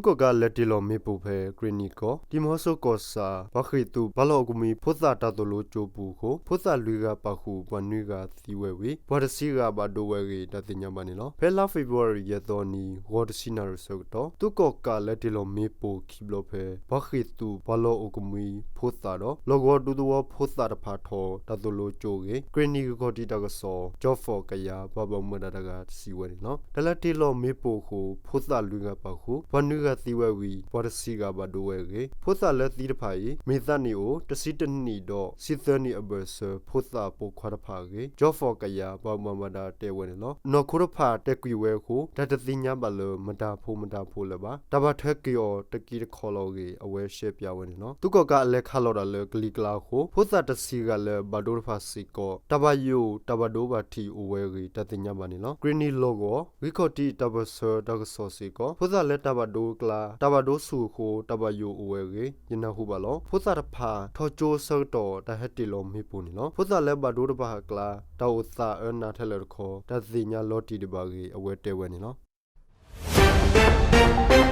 သုးကီၣ်ကးလဲၤတ့ၢ်လီၤမ့ၣ်ပိၢ်ဖဲ ကရ့ၣ်နံၣ်ကီၢ် ဒံၣ်မီၣ်ဟီၣ်စိကီၢ်ဆၣ် ပှၤဃ့ၢ်သုးပှၤလီၢ်အိၣ်ကမှံဖိသၣ်တၢ်သိၣ်လိကၠိပူၤအဃိ ဖိသၣ်လွံၢ်ဂၤပာ်ဃုာ် ပှၤနွံဂၤသံဝဲဝံၤ ပှၤတဆံဂၤဘၣ်ဒိဝဲအဂ့ၢ် တၢ်သ့ၣ်ညါဘၣ်န့ၣ်လီၤ. ဖဲလါဖ့ၤဘြူၤအါရံၤ ယဲၢ်သီနံၤ ဂီၤတဆံနၣ်ရံၣ်ဆၢကတီၢ် သုးကီၣ်ကးလဲၤတ့ၢ်လီၤမ့ၣ်ပိၢ်ခံဘျီဖဲ ပှၤဃ့ၢ်သုးပှၤလီၢ်အိၣ်ကမှံဖိသၣ်ဒီး လီၢ်ကဝီၤဒူသဝီဖိသၣ်တဖၣ်ထီၣ် တၢ်သိၣ်လိကၠိအဂ့ၢ် ကရ့ၣ်နံၣ်ဂံၢ်ခီၣ်ထံးတၢ်ကစီၣ် ကၠီဖီၣ်ကယၤ ပှၤဘၣ်မူဘၣ်ဒါတဂၤ စံးဝဲန့ၣ်လီၤ. တၢ်လဲၤတ့ၢ်လီၤမ့ၣ်ပိၢ်အဃိ ဖိသၣ်လွံၢ်ဂၤပာ်ဃုာ် ပှၤနွံဂၤသံဝဲဝံၤ ပှၤတဆံဂၤဘၣ်ဒိဝဲအဂ့ၢ် ဖိသၣ်လၢသံတဖၣ်အံၤ မ့ၢ်သၣ်နံၣ်အိၣ် တဆံတနံၣ်ဒီး ဆံသၢနံၣ်အဘၢၣ်စၢၤ ဖိသၣ်ပိာ်ခွါတဖၣ်အဂ့ၢ် ကၠီဖီၣ်ကယၤ ပှၤဘၣ်မူဘၣ်ဒါတဲဝဲန့ၣ်လီၤ. နီၢ်ခိတဖၣ်တဲာ်ကွံာ်ဝဲအဃိ တၢ်တသ့ၣ်ညါဘၣ်လၢ မတၤဖိမတၤဖိလၢၤဘၣ်. တၢ်ဘၣ်ထွဲက့ၤအီၤတက့ၢ်တခီလီၤအဂ့ၢ် အဝဲရှဲပၠးဝဲန့ၣ်လီၤ. သုးကီၣ်ကးအလဲၤခးလီၤတၢ်လၢကလံၤကျါအဃိ ဖိသၣ်တဆံဂၤလၢဘၣ်ဒိတဖၣ်စ့ၢ်ကီး တၢ်ဘၣ်ယိၣ်တၢ်ဘၣ်ဒိဘၣ်ထံးအိၣ်ဝဲအဂ့ၢ် တၢ်သ့ၣ်ညါဘၣ်န့ၣ်လီၤ. ကရ့ၣ်နံၣ်လီၢ်ကဝီၤ ဂံၢ်ခီၣ်ထံးတၢ်ပၢၢ်ဆၢတၢ်ကစီၣ်စ့ၢ်ကီး ဖိသၣ်လၢတၢ်ဘၣ်ဒိအကျါ တၢ်ဘၣ်ဒိဆူၣ်အဃိ တၢ်ဘၣ်ယိၣ်အိၣ်ဝဲအဂ့ၢ် ယနၢ်ဟူဘၣ်လီၤ. ဖိသၣ်တဖၣ်ထီၣ်ကၠိအဆၢကတီၢ် တၢ်ဟဲတ့ၢ်လီၤမ့ၣ်ပိၢ်န့ၣ်လီၤ. ဖိသၣ်လၢဘၣ်ဒိတဖၣ်အကျါ တၢ်အိၣ်သးအၢနးထဲလဲၣ်တခီ တၢ်တသ့ၣ်ညါလီၤတံၢ်ဒံးဘၣ်အဂ့ၢ် အဝဲတဲဝဲန့ၣ်လီၤ.